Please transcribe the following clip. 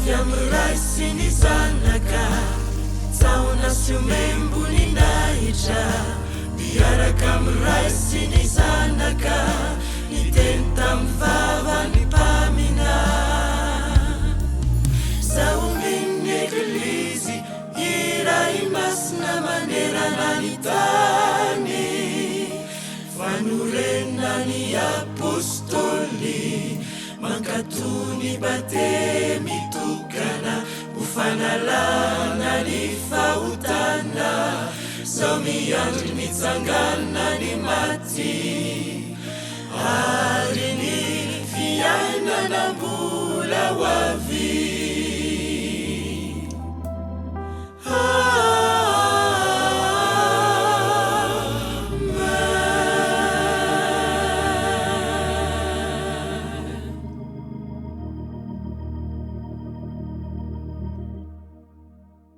Avy amin'ny Ray sy ny Zanaka, Jaona sy omem-boninahitra, Miaraka amin'ny Ray sy ny Zanaka, Niteny tamin'ny vavan'ny mpaminany. Zaho mino ny Eglizy iray masina manerana ny tany, Fanorenan'ny Apostoly, Mankatò ny batemy tokana ho fanalana ny fahotana, Sao miandry ny tsangana ny maty. Amen.